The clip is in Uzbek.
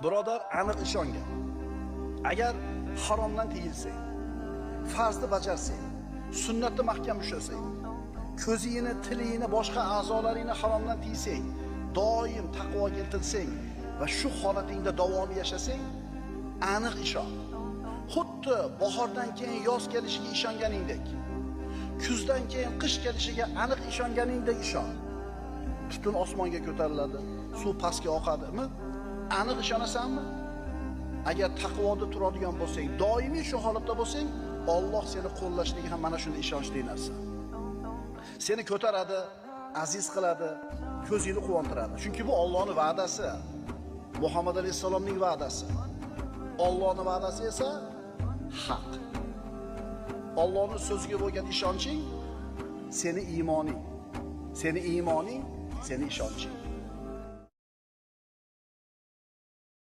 Birodar, aniq ishongan. Agar haromdan tiyilsang, farzni bajarsang, sunnatni mahkam ushlasang, ko'zingni, tilingni, boshqa a'zolaringni haromdan tiysang, doim taqvoga intilsang va shu holatingda davomiy yashasang, aniq ishon. Xuddi bahordan keyin yoz kelishiga ishonganingdek, kuzdan keyin qish kelishiga aniq ishonganingdek ishon. Tutun osmonga ko'tariladi, suv pastga oqadimi? Aniq ishonasanmi? Agar taqvoda turadigan bo'lsang, doimiy shu holatda bo'lsang, Alloh seni qo'llashligi ham mana shunday ishonchli narsa. Seni ko'taradi, aziz qiladi, ko'zingni quvontiradi. Chunki bu Allohning va'dasi. Muhammad alayhissalomning va'dasi. Allohning va'dasi esa haq. Allohning so'ziga bo'lgan ishonching seni iymoning. Seni iymoning, seni ishonching.